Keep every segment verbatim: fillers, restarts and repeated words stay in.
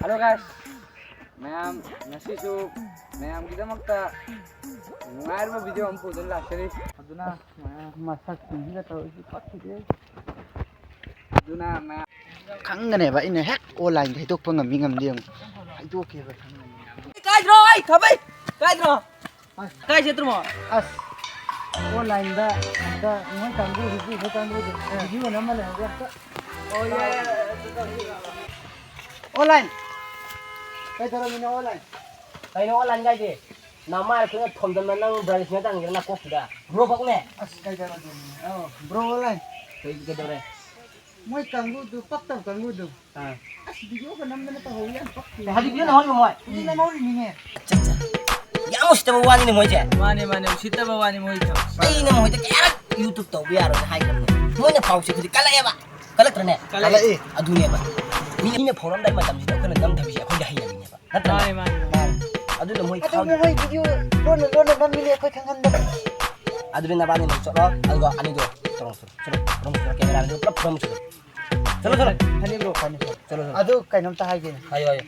Hello ꯒꯥꯏꯁ, ꯃꯌꯥꯝ, ꯉꯁꯤꯁꯨ ꯃꯌꯥꯝꯒꯤꯗꯃꯛꯇ ꯅꯨꯡꯉꯥꯏꯔꯕ ꯚꯤꯗꯤꯑꯣ ꯑꯃ ꯄꯨꯗꯨꯅ ꯂꯥꯛꯆꯔꯤ꯫ ꯑꯗꯨꯅ ꯃꯌꯥꯝ, ꯃꯁꯛꯁꯤꯡꯁꯤꯒ ꯇꯧꯔꯤꯁꯤ ꯄꯛꯈꯤꯗꯦ꯫ ꯑꯗꯨꯅ ꯃꯌꯥꯝ ꯈꯪꯒꯅꯦꯕ, ꯑꯩꯅ ꯍꯦꯛ ꯑꯣꯟꯂꯥꯏꯟꯗ ꯍꯩꯗꯣꯛꯄ ꯉꯝꯃꯤ ꯉꯝꯗꯦ ꯑꯃꯨꯛ ꯍꯩꯗꯣꯛꯀꯦꯕ ꯈꯪꯒꯅꯤ꯫ ꯀꯥꯏꯗ꯭ꯔꯣ? ꯑꯩ ꯈꯥꯕꯩ ꯀꯥꯏꯗ꯭ꯔꯣ? ꯑꯁ꯫ ꯀꯥꯏ ꯆꯠꯇ꯭ꯔꯃꯣ? ꯑꯁ, ꯑꯣꯟꯂꯥꯏꯟꯗ ꯑꯝꯇ ꯃꯣꯏ ꯀꯥꯡꯕꯨ, ꯍꯧꯖꯤꯛ ꯃꯣꯏ ꯀꯥꯡꯕꯨꯁꯦ ꯚꯤꯗꯤꯑꯣ ꯅꯝꯃ ꯂꯩꯍꯧꯔꯦ ꯑꯝꯇ꯫ ꯑꯣ, ꯌꯥꯏ, ꯌꯥꯏ, ꯌꯥꯏ, ꯆꯠꯂꯣ, ꯆꯠꯂꯣ꯫ ꯑꯣꯟꯂꯥꯏꯟ꯫ ꯀꯩꯗꯧꯔꯝꯃꯤꯅꯣ ꯑꯣꯟꯂꯥꯏꯟ? ꯀꯩꯅꯣ ꯑꯣꯟꯂꯥꯏꯟ ꯀꯥꯏꯗꯤ? ꯅꯃꯥꯏ ꯑꯩꯈꯣꯏꯅ ꯊꯣꯝꯗꯅ ꯅꯪ ꯕ꯭ꯔꯥꯏꯁꯅ ꯇꯪꯒꯦꯔ ꯅꯀꯣꯛꯇꯨꯗ꯫ ꯕ꯭ꯔꯣ ꯐꯛꯅꯦ꯫ ꯑꯁ, ꯀꯩꯗꯧꯔꯒꯦ? ꯑꯣ, ꯕ꯭ꯔꯣ ꯑꯣꯟꯂꯥꯏꯟ꯫ ꯀꯩ ꯀꯩꯗꯧꯔꯦ? ꯃꯣꯏ ꯀꯥꯡꯕꯨꯗꯨ, ꯄꯛꯇꯕ ꯀꯥꯡꯕꯨꯗꯨ꯫ ꯑꯥ꯫ ꯑꯁ, ꯚꯤꯗꯤꯑꯣꯒ ꯅꯝꯗꯅ ꯇꯧꯍꯧꯋꯤ ꯌꯥꯝ ꯄꯛꯇꯦ꯫ ꯍꯧꯖꯤꯛ ꯚꯤꯗꯤꯑꯣ ꯅꯝꯍꯧꯔꯤꯕ ꯃꯣꯏ? ꯍꯧꯖꯤꯛ ꯅꯝꯍꯧꯔꯤꯃꯤꯅꯦ꯫ ꯆꯠ, ꯆꯠ꯫ ꯌꯥꯝ ꯎꯁꯤꯠꯇꯕ ꯋꯥꯅꯤꯅꯦ ꯃꯣꯏꯁꯦ꯫ ꯃꯥꯅꯦ, ꯃꯥꯅꯦ, ꯎꯁꯤꯠꯇꯕ ꯋꯥꯅꯤ ꯃꯣꯏ ꯇꯧꯔꯤꯁꯦ꯫ ꯑꯩꯅ ꯃꯣꯏꯗ ꯀꯌꯥꯔꯛ YouTube ꯇꯧꯕ ꯌꯥꯔꯣꯏꯅ ꯍꯥꯏꯈ꯭ꯔꯕꯅꯦ꯫ ꯃꯣꯏꯅ ꯐꯥꯎꯁꯦ ꯍꯧꯖꯤꯛ ꯀꯜꯂꯛꯑꯦꯕ꯫ ꯀꯜꯂꯛꯇ꯭ꯔꯅꯦ? ꯀꯜꯂꯛꯑꯦ꯫ ꯑꯗꯨꯅꯦꯕ꯫ ꯃꯤ, ꯃꯤꯅ ꯐꯥꯎꯔꯝꯗꯥꯏ ꯃꯇꯝꯁꯤꯗ ꯑꯩꯈꯣꯏꯅ ꯅꯝꯗꯕꯁꯦ ꯑꯩꯈꯣꯏꯒꯤ ꯍꯩꯅꯕꯤꯅꯦꯕ꯫ ꯅꯠꯇ꯭ꯔꯅꯦ? ꯃꯥꯅꯦ, ꯃꯥꯅꯦ, ꯃꯥꯅꯦ꯫ ꯃꯥꯅꯦ꯫ ꯑꯗꯨꯅ ꯃꯣꯏ ꯑꯗꯨ ꯐꯥꯎꯗꯦ꯫ ꯃꯣꯏ ꯚꯤꯗꯤꯑꯣ ꯂꯣꯟꯅ ꯂꯣꯟꯅ ꯅꯝꯃꯤꯅꯦ ꯑꯩꯈꯣꯏ ꯈꯪꯍꯟꯗꯕ꯫ ꯑꯗꯨꯗꯤ ꯅꯕꯥꯅꯤ ꯑꯃꯨꯛ ꯆꯠꯂꯣ, ꯑꯗꯨꯒ ꯑꯅꯤꯗꯣ ꯇꯧꯔꯣ, ꯆꯠꯂꯣ, ꯆꯠꯂꯣ, ꯆꯠꯂꯣ, ꯀꯦꯃꯦꯔꯥ ꯑꯅꯤꯗꯣ ꯄꯨꯂꯞ ꯐꯝꯃꯣ, ꯆꯠꯂꯣ꯫ ꯆꯠꯂꯣ, ꯆꯠꯂꯣ꯫ ꯐꯅꯤ, ꯕ꯭ꯔꯣ, ꯐꯅꯤ, ꯐꯅꯤ꯫ ꯆꯠꯂꯣ, ꯆꯠꯂꯣ꯫ ꯑꯗꯨ ꯀꯩꯅꯣꯝꯇ ꯍꯥꯏꯒꯦꯅꯦ꯫ ꯍꯥꯏꯌꯣ, ꯍꯥꯏꯌꯣ꯫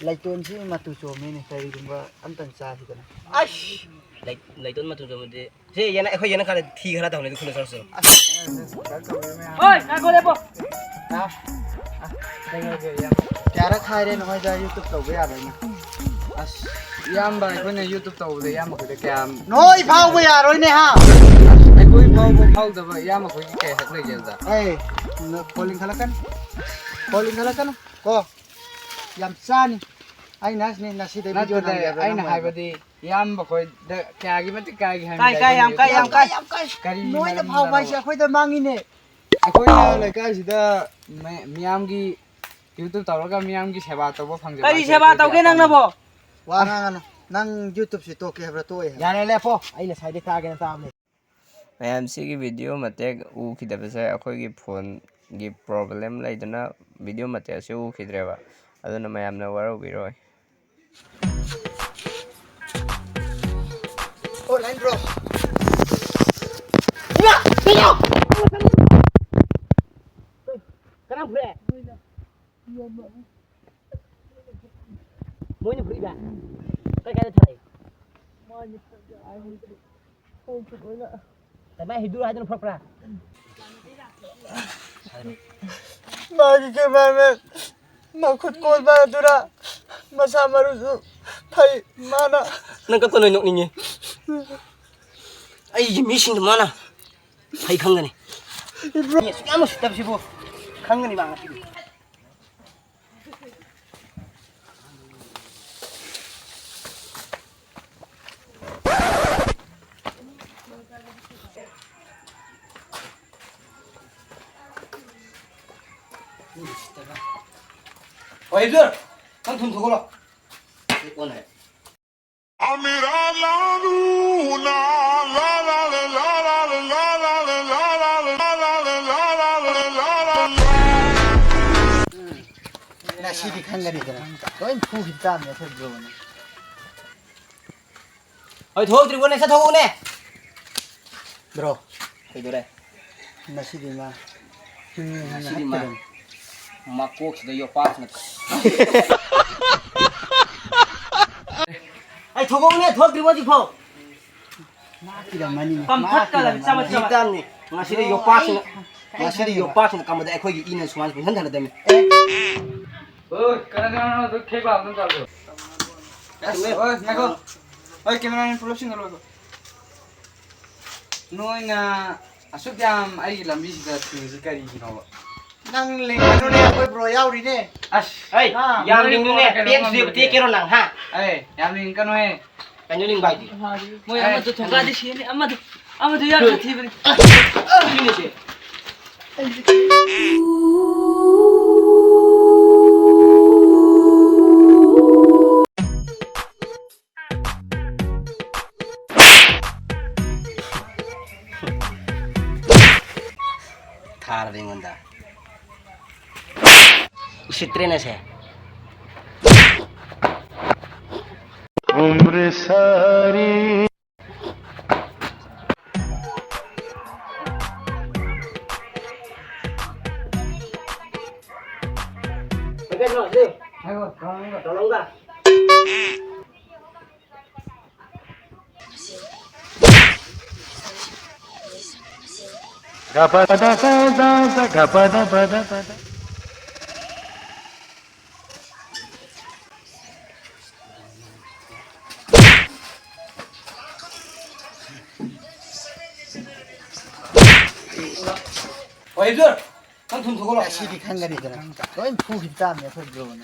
ꯂꯩꯇꯣꯟꯁꯤ ꯃꯇꯨ ꯆꯣꯝꯃꯤꯅꯦ, ꯀꯔꯤꯒꯨꯝꯕ ꯑꯝꯇꯪ ꯆꯥꯁꯤꯗꯅ꯫ ꯑꯁ! ꯂꯩ-, ꯂꯩꯇꯣꯟ ꯃꯇꯨ ꯆꯣꯝꯕꯗꯤ ꯁꯤ ꯌꯦꯅ-, ꯑꯩꯈꯣꯏ ꯌꯦꯅꯈꯥꯗ ꯊꯤ ꯈꯔ ꯇꯧꯅꯤ, ꯑꯗꯨ ꯈꯨꯜꯂ ꯆꯠꯂꯁꯤ꯫ ꯍꯣꯏ, ꯉꯥꯏꯈꯣ, ꯂꯦꯞꯄꯣ꯫ ꯍꯥ? ꯀꯩꯅꯣꯒꯤ ꯌꯥꯝ ꯀꯌꯥꯔꯛ ꯍꯥꯏꯔꯦ ꯅꯈꯣꯏꯗ YouTube ꯇꯧꯕ ꯌꯥꯔꯣꯏꯅ? ꯑꯁ, ꯏꯌꯥꯝꯕ, ꯑꯩꯈꯣꯏꯅ YouTube ꯇꯧꯕꯗ ꯏꯌꯥꯝꯕ ꯑꯩꯈꯣꯏꯗ ꯀꯌꯥꯝ ꯅꯣꯏ ꯐꯥꯎꯕ ꯌꯥꯔꯣꯏꯅꯦ, ꯍꯥ? ꯑꯩꯈꯣꯏ ꯐꯥꯎꯕ ꯐꯥꯎꯗꯕ ꯏꯌꯥꯝꯕ ꯑꯩꯈꯣꯏꯒꯤ ꯀꯩ ꯍꯛ ꯂꯩꯒꯦꯗ? ꯑꯦ, ꯅ-, ꯐꯣꯟ ꯂꯤꯡꯈꯠꯂꯛꯀꯅꯤ꯫ ꯐꯣꯟ ꯂꯤꯡꯈꯠꯂꯛꯀꯅꯨ ꯀꯣ꯫ ꯌꯥꯝ ꯆꯥꯅꯤ꯫ ꯑꯩꯅ ꯍꯥꯏꯁꯤꯅꯤ, ꯉꯁꯤꯗꯩ ꯚꯤꯗꯤꯑꯣ ꯅꯠꯇꯦꯗ, ꯅꯝꯒꯦ ꯍꯥꯏꯕ꯭ꯔꯥ ꯑꯩꯅ ꯅꯝꯃꯣꯏ ꯍꯥꯏꯕ꯭ꯔꯥ? ꯍꯥꯏꯕꯗꯤ ꯏꯌꯥꯝꯕ ꯑꯩꯈꯣꯏꯗ ꯀꯌꯥꯒꯤ ꯃꯇꯤꯛ ꯀꯥꯏꯒꯦ ꯍꯥꯏꯕꯅꯤꯗ, ꯀꯥꯏ, ꯀꯥꯏ, ꯌꯥꯝ ꯀꯥꯏ, ꯌꯥꯝ ꯀꯥꯏ, ꯌꯥꯝ ꯀꯥꯏ꯫ ꯀꯔꯤ ꯅꯣꯏꯅ ꯐꯥꯎꯕ ꯍꯥꯏꯁꯦ ꯃꯔꯝꯗꯅꯣꯕ? ꯑꯩꯈꯣꯏꯗ ꯃꯥꯡꯉꯤꯅꯦ꯫ ꯑꯩꯈꯣꯏꯅ ꯂꯩꯀꯥꯏꯁꯤꯗ ꯃ-, ꯃꯤꯌꯥꯝꯒꯤ YouTube ꯇꯧꯔꯒ ꯃꯤꯌꯥꯝꯒꯤ ꯁꯦꯕꯥ ꯇꯧꯕ ꯐꯪꯖꯕ ꯀꯔꯤ ꯍꯥꯏꯁꯦ ꯁꯦꯕꯥ ꯑꯩꯈꯣꯏꯒꯤ ꯇꯧꯒꯦ ꯑꯄꯥꯝꯕꯅꯤ꯫ ꯅꯪꯅꯕꯣ? ꯋꯥ ꯉꯥꯡꯉꯅꯨ꯫ ꯅꯪ YouTubeꯁꯤ ꯇꯣꯛꯀꯦ ꯍꯥꯏꯕ꯭ꯔꯥ, ꯇꯣꯛꯑꯣꯏ ꯍꯥꯏꯕ꯭ꯔꯥ? ꯌꯥꯔꯦ, ꯂꯦꯞꯄꯣ꯫ ꯑꯩ ꯉꯁꯥꯏꯗꯩ ꯇꯥꯒꯦꯅ ꯇꯥꯕꯅꯦ꯫ ꯃꯌꯥꯝ, ꯁꯤꯒꯤ ꯚꯤꯗꯤꯑꯣ ꯃꯇꯦꯛ ꯎꯈꯤꯗꯕꯁꯦ ꯑꯩꯈꯣꯏꯒꯤ ꯐꯣꯟꯒꯤ ꯄ꯭ꯔꯣꯕ꯭ꯂꯦꯝ ꯂꯩꯗꯅ ꯚꯤꯗꯤꯑꯣ ꯃꯇꯦꯛ ꯑꯁꯤ ꯎꯈꯤꯗ꯭ꯔꯦꯕ꯫ ꯑꯗꯨꯅ ꯃꯌꯥꯝꯅ ꯋꯥꯔꯧꯕꯤꯔꯣꯏ꯫ Online bro. ꯃꯣꯏꯅ ꯐꯨꯔꯤꯕ? ꯀꯥꯏ ꯀꯥꯏꯗ ꯊꯥꯏ? ꯀꯃꯥꯏ ꯍꯤꯗꯨꯔ ꯍꯥꯏꯗꯅ ꯐꯨꯔꯛꯄ꯭ꯔꯥ? ꯃꯥꯒꯤ ꯀꯦꯃꯦꯔꯥꯃꯦꯟ ꯃꯈꯨꯠ ꯀꯣꯟꯕ ꯑꯗꯨꯅ ꯃꯁꯥ ꯃꯔꯨꯁꯨ ꯐꯩ꯫ ꯃꯥꯅ ꯅꯪ ꯀꯞꯀꯅꯣ, ꯑꯩ ꯅꯣꯛꯅꯤꯡꯉꯦ꯫ ꯑꯩꯒꯤ ꯃꯤꯁꯤꯡꯗꯣ ꯃꯥꯅ ꯐꯩ ꯈꯪꯒꯅꯤ꯫ ꯏꯕ꯭ꯔꯣ꯫ ꯃꯤ ꯑꯁꯨꯛ ꯌꯥꯝ ꯎꯁꯤꯠꯇꯕꯁꯤꯕꯨ ꯈꯪꯒꯅꯤ ꯃꯥ ꯉꯁꯤꯗꯤ꯫ ꯍꯣꯏ, ꯏꯕꯦꯝ, ꯅꯪ ꯊꯨꯝ ꯊꯣꯛꯂꯣ꯫ ꯑꯣꯟꯅꯔꯦ꯫ ꯉꯁꯤꯗꯤ ꯈꯪꯒꯅꯤꯗꯅ꯫ ꯂꯣꯏ ꯐꯨꯈꯤ ꯇꯥꯕꯅꯤ ꯑꯩꯈꯣꯏ ꯕ꯭ꯔꯣꯅ꯫ ꯍꯣꯏ, ꯊꯣꯛꯇ꯭ꯔꯤꯕꯣꯅꯦ? ꯆꯠꯊꯣꯛꯎꯅꯦ꯫ ꯕ꯭ꯔꯣ꯫ ꯀꯩꯗꯧꯔꯦ? ꯉꯁꯤꯗꯤ ꯃꯥ꯫ ꯉꯁꯤꯗꯤ ꯃꯥ꯫ ꯃꯀꯣꯛꯁꯤꯗ ꯌꯣꯄꯥꯛꯁꯤꯅ꯫ ꯑꯩ ꯊꯣꯛꯂꯛꯎꯅꯦ, ꯊꯣꯛꯇ꯭ꯔꯤꯕꯣ ꯍꯧꯖꯤꯛꯐꯥꯎ? ꯉꯥꯛꯄꯤꯔꯝꯃꯅꯤꯅꯦ, ꯄꯝꯊꯛꯀ ꯉꯥꯛꯄꯤꯔꯝꯃꯅꯤ꯫ ꯆꯃꯠ ꯆꯃꯠ꯫ ꯉꯁꯤꯗꯤ ꯌꯣꯄꯥꯛꯁꯤꯅ, ꯉꯁꯤꯗꯤ ꯌꯣꯄꯥꯛꯁꯤꯅ ꯀꯝꯕꯗ ꯑꯩꯈꯣꯏꯒꯤ ꯏꯅ ꯁꯨꯃꯥꯏꯅ ꯄꯨꯡꯍꯟ ꯍꯜꯂꯗꯕꯅꯤ꯫ ꯑꯣ, ꯀꯅꯥ ꯀꯅꯥꯅꯣ ꯑꯗꯨ ꯈꯦꯕꯥ ꯑꯝꯇ ꯆꯥꯕꯤꯌꯨ꯫ ꯑꯁ, ꯑꯣꯏ, ꯉꯥꯏꯈꯣ꯫ ꯍꯣꯏ, cameraman ꯄꯨꯂꯞꯁꯤꯡꯗꯣ ꯂꯣꯏꯈꯣ꯫ ꯅꯣꯏꯅ ꯑꯁꯨꯛ ꯌꯥꯝ ꯑꯩꯒꯤ ꯂꯝꯕꯤꯁꯤꯗ ꯊꯤꯡꯉꯤꯁꯤ ꯀꯔꯤꯒꯤꯅꯣꯕ? ꯅꯪ ꯂꯤꯡꯒꯅꯨꯅꯦ, ꯑꯩꯈꯣꯏ bro ꯌꯥꯎꯔꯤꯅꯦ꯫ ꯑꯁ, ꯑꯩ, ꯑꯥ, ꯌꯥꯝ ꯅꯣꯏ ꯂꯤꯡꯅꯨꯅꯦ, ꯕꯣꯜ ꯀꯩꯅꯣ pants ꯉꯝꯗ꯭ꯔꯦ꯫ ꯇꯦꯛꯀꯦꯔꯣ ꯅꯪ, ꯍꯥ? ꯑꯩ, ꯌꯥꯝ ꯂꯤꯡꯒꯅꯨꯍꯦ꯫ ꯀꯩꯅꯣ ꯂꯤꯡꯕ ꯍꯥꯏꯗꯤ? ꯃꯣꯏ ꯑꯦ꯫ ꯑꯃꯗꯣ ꯊꯣꯡꯒꯥꯗꯤ ꯁꯤꯅꯤ, ꯑꯃꯗꯣ, ꯑꯃꯗꯣ ꯌꯥꯝ ꯁꯥꯊꯤꯕꯅꯤ꯫ ꯑꯗꯨꯅꯦꯁꯦ꯫ ꯊꯥꯔꯕ ꯑꯩꯉꯣꯟꯗ꯫ ꯎꯁꯤꯠꯇ꯭ꯔꯦꯅꯦ ꯁꯦ꯫ ꯍꯣꯏ, ꯏꯕꯦꯝ, ꯅꯪ ꯊꯨꯝ ꯊꯣꯛꯂꯛꯑꯣ꯫ ꯑꯁꯤꯗꯤ ꯈꯪꯒꯅꯤꯗꯅ꯫ ꯂꯣꯏ ꯐꯨꯈꯤꯕ ꯇꯥꯕꯅꯦ ꯑꯩꯈꯣꯏ ꯕ꯭ꯔꯣꯅ꯫